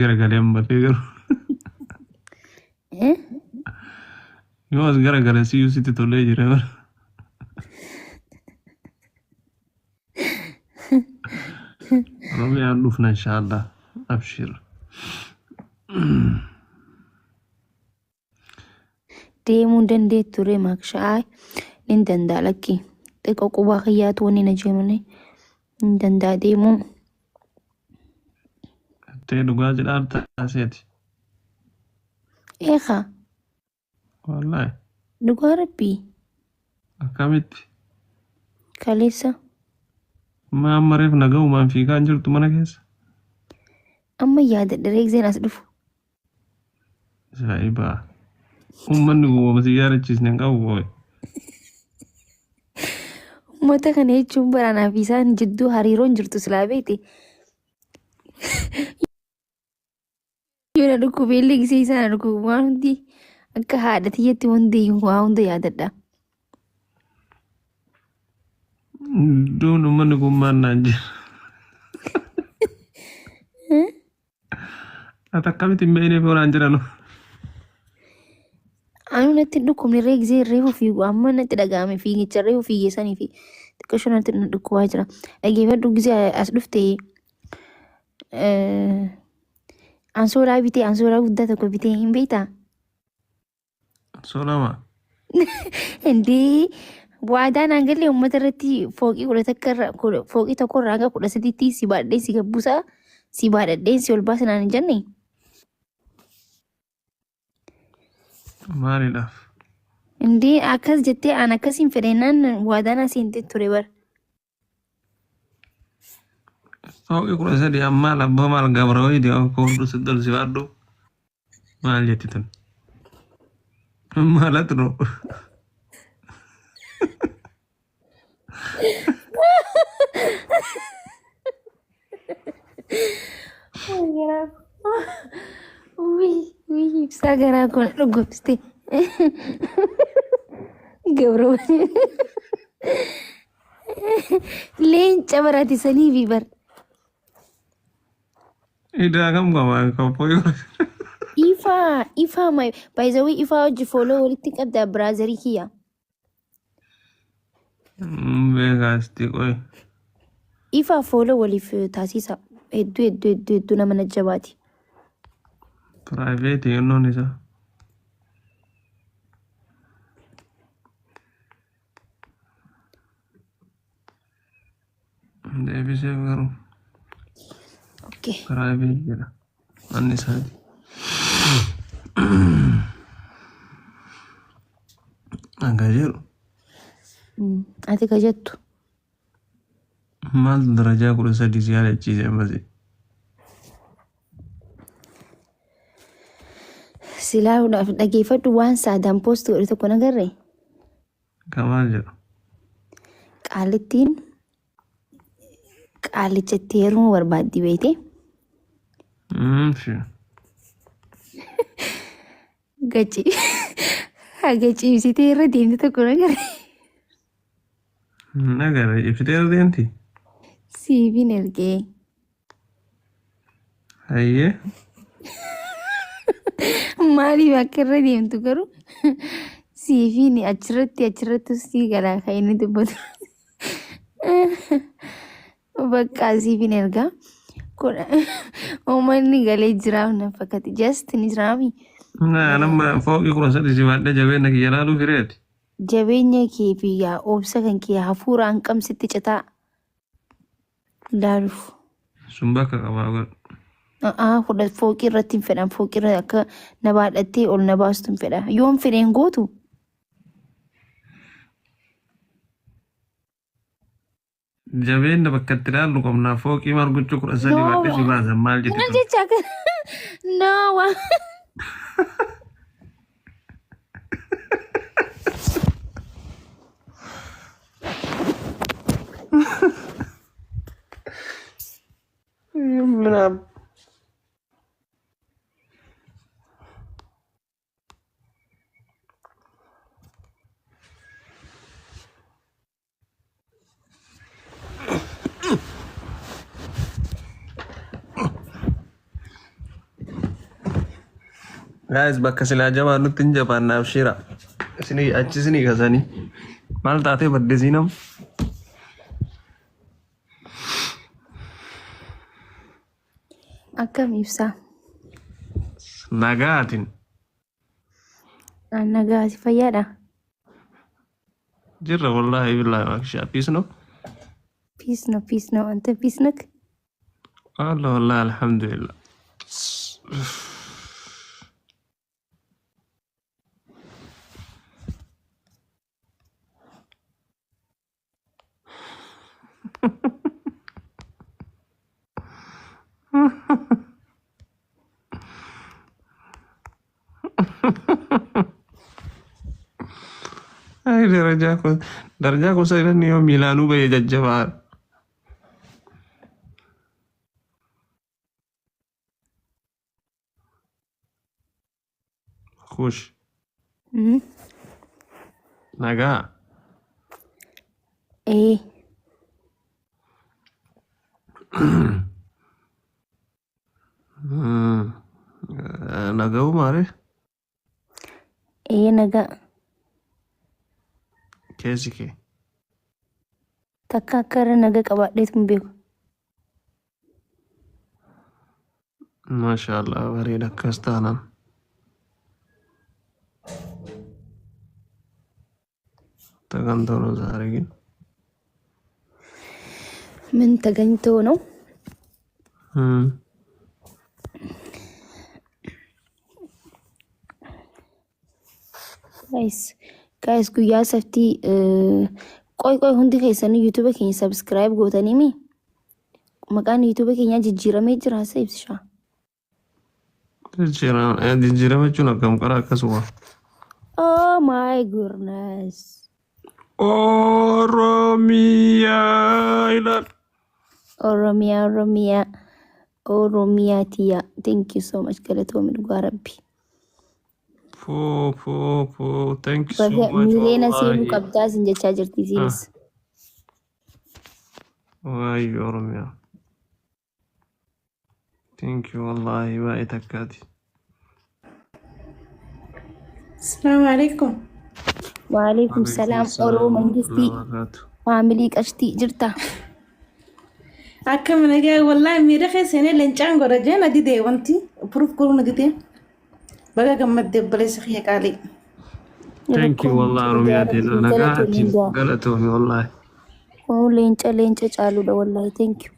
Garagalee ammallee garuu. Eh? Yoo as garagale siyyuu sitti tolee jira bara. Oromiyaan dhufna inshaallah. Abshir. Deemuu hin dandeettu ree maakshaa nin danda'a lakki. Xiqqoo qubaa kiyyaatu wanni na jeemane hin danda'a deemuu. Tee dhugaa jedhaa taaseeti. Eekaa Wallaahi. dhugaa rabbii Akkamitti? kaleessa Maa amma reef naga'umaan fiigaa hin jirtu mana keessa? amma yaadadha reegzeen as dhufu. Ajaa'iba. Uummanni kun wama si yaadachiisne hin qabu booy. Uummata kana jechuun bara anaa fi isaan jidduu hariiroon jirtu silaa beekte. Yoo na dhukkube illee gisee isaa na dhukkubu waan hundi akka haadha tiyyatti hundi waa hunda yaadadha. Duun uummanni kun maal naan jira. Ati akkamitti hin beekneef yoo naan jedhanu. Anu natti hin dhukkubne ree gisee reefu fiigu amma natti dhaga'ame fiigicha reefu fiigee sanii fi xiqqashoo natti na dhukkubaa jira. Dhageeffadhu gisee as dhufte ansoolaa bitee ansoolaa guddaa tokko bitee hin beektaa? Solama. Indii waadaa naan galee uummata irratti fooqii kudha takka irra fooqii tokko irraa hanga kudha sadiitti si baadhee si gabbusaa si baadhadhee si ol baasa naan hin jenne. Maaliidhaaf? Indii akkas jettee aan akkasiin fedhennaan waadaa naa seentee ture bara. Fooqii 13 ammaa labboo maal gabra wayii deema koonduu si dol si baadhu maal jetti tun? Maalat no. Garaa koo. Wii wii ibsaa garaa koo na dhukkubsite. Gabra Leenca barate saniifi bar. Idaa kam qaba kan fooqii Ifaa ifaa my by the way ifaa hojii follow walitti qabda brother kiyya. Beekaa isti qoy. Ifaa follow waliif taasisa. Hedduu hedduu hedduu hedduu nama na jabaati. Private yennoon isaa. Deebisee garuu Okay. private jedha. Manni isaati. Akka jedhu Ati ka jettu. maaltu darajaa 13 si yaadachiise ammasi. Silaahuudhaaf dhageeffadhu waan saadaan poost godhe tokko nagarre. Ka maal jedhu? Qaallittiin qaallicha itti heerumuu barbaaddi beekte. Shi. Gaci haga ciibsitee irra deemte tokko nagarre. Nagarre ibsitee irra deemti. Siifin ergee. Hayyee. Maaliif akka irra deemtu garuu siifiin achirratti achirratti sii galaa kan inni dubbatu. Bakka siifiin ergaa. Kun uummanni galee jiraaf na fakkaate. Just ni jiraami. Naa nama fooqii 13 si baadhee jabeenya kiyya laaluu fireeti. Jabeenya kee fi yaa obsa kan kee hafuuraan qabsitti citaa laaluuf. Sun bakka qabaa godhu. A'aa kudha fooqii irratti hin fedhan fooqii irra akka na baadhattee ol na baastu hin fedha. Yoon fedhe hin gootu. Jabeenya bakka itti ilaallu qabnaa fooqii maal gochuu 13 No. baadhee si baasan maal jetti Maal tun. jecha akka no waan Minam. Guys bakka silaa jabaannutti hin jabaanna abshira. Isinii achi isinii kasanii. Maal taatee badde siinam? Akkam ibsaa? Nagaatiin. An nagaa si fayyaadha? Jirra wallaahi billaahi maakishaa. Peace no? Peace no, peace no. Ante peace nak? Allah wallahi alhamdulillah. Ay darajaa kun darajaa kun sadan yoo miilaanuu bahee jajjabaa. Kush nagaa. Ee. Naga'uu maali? Ee nagaa. Keessi kee. Takka akka irra naga qabaadheetu hin beeku. Maashaallah bareeda akkas taanaan. ተገንቶ ነው ዛሬ ግን ምን ተገኝቶ ነው? Guys, guys guyyaa saftii qoy qoy hundi keessanii YouTube keenya subscribe gootanii mi? Maqaan YouTube keenyaa jijjiiramee jira hasa ibsishaa. Jijjiirama jechuun akkam qara akkasuma. Oh my goodness. Oromiyaa ilaal. Oromiyaa, Oromiyaa, Oromiyaa tiyya. Thank you so much galatoomi dhugaa rabbi. Foo foo foo thank you so Baga much miileena seenuu wallahi. qabdaa sin jechaa jirti isiinis. Waayyo Oromiyaa. Thank you wallahi baay'ee takkaati. Assalamu alaikum. Waalaikum Waalaikum salaam. Oroo salaam mangistii warahmatullahi wabarakatuh. faamilii qashtii jirta. Akkam nagaa wallahi miira keessanii leencaan godha jee na didee wanti proof godhuu na didee. Baga gammaddee obboleessa kiyya qaalii. Thank you Rakkoon wallahi jiru Oromiyaa dhugaa teena rabbii nagaa galatoomi ati gaa. galatoomi wallahi. Kun leenca leenca caaluudha wallahi thank you.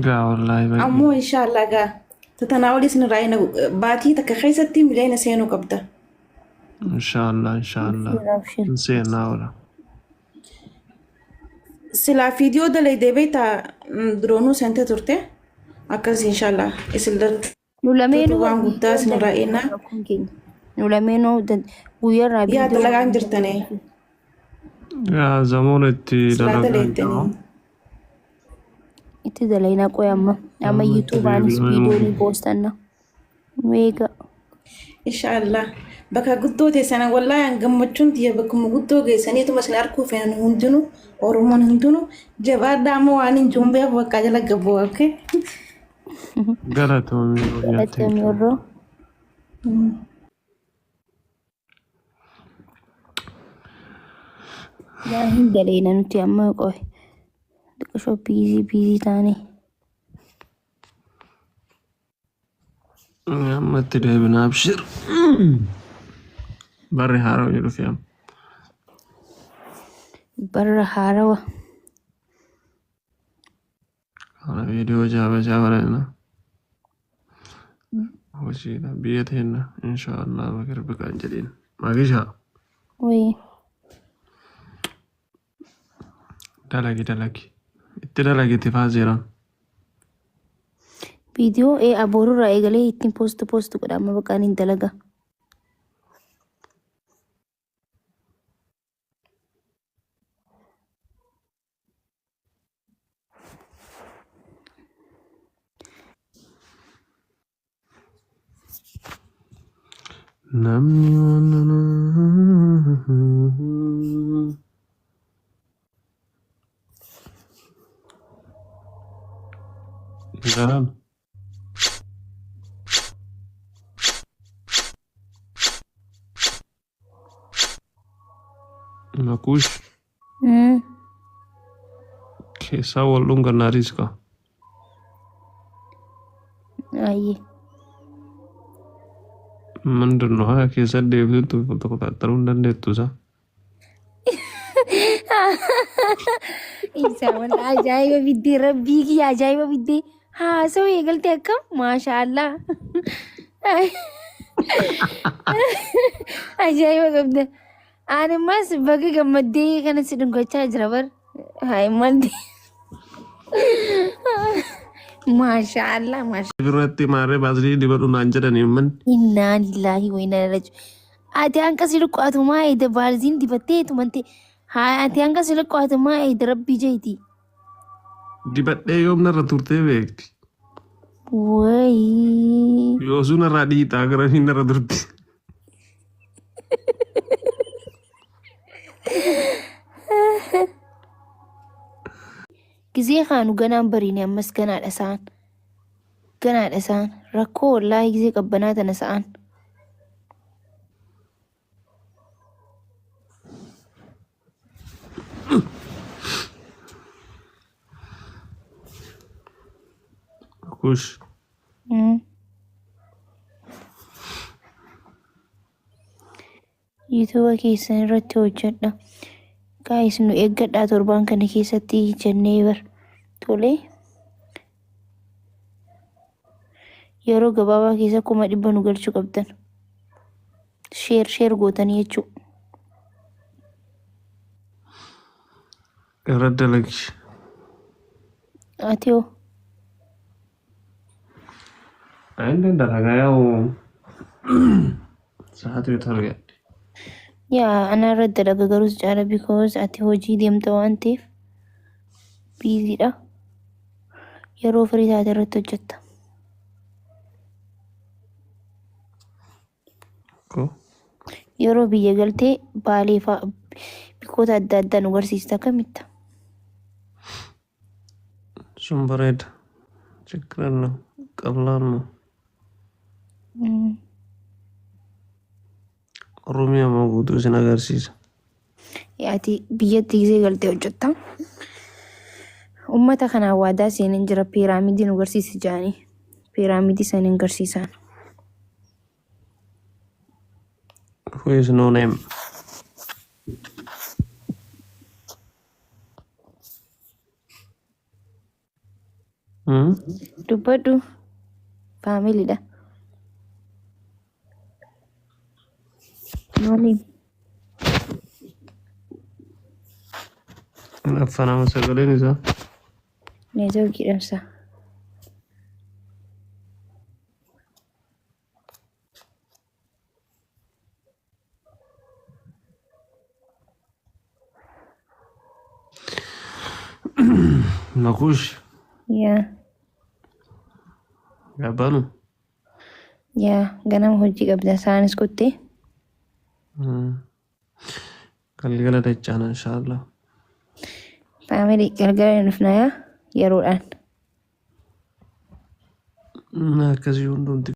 Gaa wallahi baay'ee. Ammoo inshaallah gaa tatanaa olii isin irraa baatii takka keessatti miliyoona seenuu qabda. Inshallah inshallah. Abshir abshir. Seenaa oola. Silaa viidiyoo dalagdee beektaa duroonuu seentee turte akkas inshaallah isin Nu lameenuu lachuu waan guddaa viidiyoo isin irraa dalagna eennaa. rakkoon keenya. Nu lameenuu guyyaarraa Yaa viidiyoo dalagaan jirtanii Yaa zamoon itti silaa dalagaa jiru. daleettanii. Itti dalagnaa qoy amma. Amma Amma itti yuutuubaanis deebinee viidiyoo ni immoo. poostanna. Nu eega. Inshaallah bakka guddoo teessan wallahi an gammachuun tiyya bakkuma guddoo geessaniituma isin arguu feetan hundinuu Oromoon hundinuu jabaadhaa amma waan hin jiru beeku bakka jala gabboo okay. Galatoomi Oromiyaa thank Galatoomi you. warroo. Yaa hin galeena nuti amma qoy. Xiqqishoo biizii biizii taane. Amma itti deebinaa abshir. Barri haarawa jedhu fi amma. Barra haarawa. Kana viidiyoo jaabachaa bareedna. Hojiidha biyya teenna inshaallah bakir biqaan jedhiin. Magisha Wayii. dalagi dalagi. Itti dalagi itti faaziran. Viidiyoo ee aboorurraa eegalee ittiin poost poost godha amma bakka hin dalaga. Namni waan Ilaal. Makuush keessaa wal dhungannaa riiska. Ayyee. ምንድን ነው ሀያ keessa deebitutti ተቆጣጠሩ hin dandeettu isa. Isaa wal ajaa'iba biddee rabbii kiyya ajaa'iba biddee haasawaa eegalte akkam maashaallah. Ajaa'iba qabda. Ani ammas baga gammaddee kana si dhungachaa jira bar. Hayi malti. Maashaallah maasha. Biratti maarree baasii dibadhu naan jedhanii man. Innaa lillaahi wa innaa ilaihi raaji'uun. Ati hanga si luqqaatu maa eeda baalziin dibattee tumante. Haa ati hanga si luqqaatu maa eeda rabbii jeeti. Dibadhee yoom narra turtee beekti. Wayii. Yoosuu narraa dhiixaa garanii narra turti. Gizee kaanu ganaan bariine ammas ganaadha sa'aan. Ganaadha sa'aan. Rakkoo wallaahi gizee qabbanaa tana sa'aan. Kush. Yuutuuba keessan irratti hojjedha. Guys nu eeggadhaa torbaan kana keessatti jennee bar. Tole. Yeroo gabaabaa keessa 100,000 nu galchuu qabdan. Share share gootanii jechuu. Irra dalagi. Ati hoo? Inni dalagaa yaa'u sa'aatii targe. Yaa ana irra dalaga garuu si caala because ati hojii deemta waan ta'eef biiziidha. Yeroo firii taate irratti hojjetta. Ko. Yeroo biyya galtee baalee fa'a bikkoota adda addaa nu garsiista akkamitta? Sun bareeda. ችግር የለም። ቀላል ነው። Oromiyaa moo guutuu isin agarsiisa. Ati biyyatti gisee galtee hojjetta. Uummata kanaan waadaa seeneen jira piiraamidii nu garsiisi jedhanii. Piiraamidii san hin garsiisan. Who is no name? Hmm? Dubbadhu faamiliidha. Maaliin? Affanama sagaleen isaa. Neetwoorkii dhabsa. Nakush Yaa gabbanu. yaa ganama hojii qabda isaanis kuttee. Galgala dachaana inshallah. Faamilii galgala ni dhufna yaa yeroodhaan. Akkasii hundumti.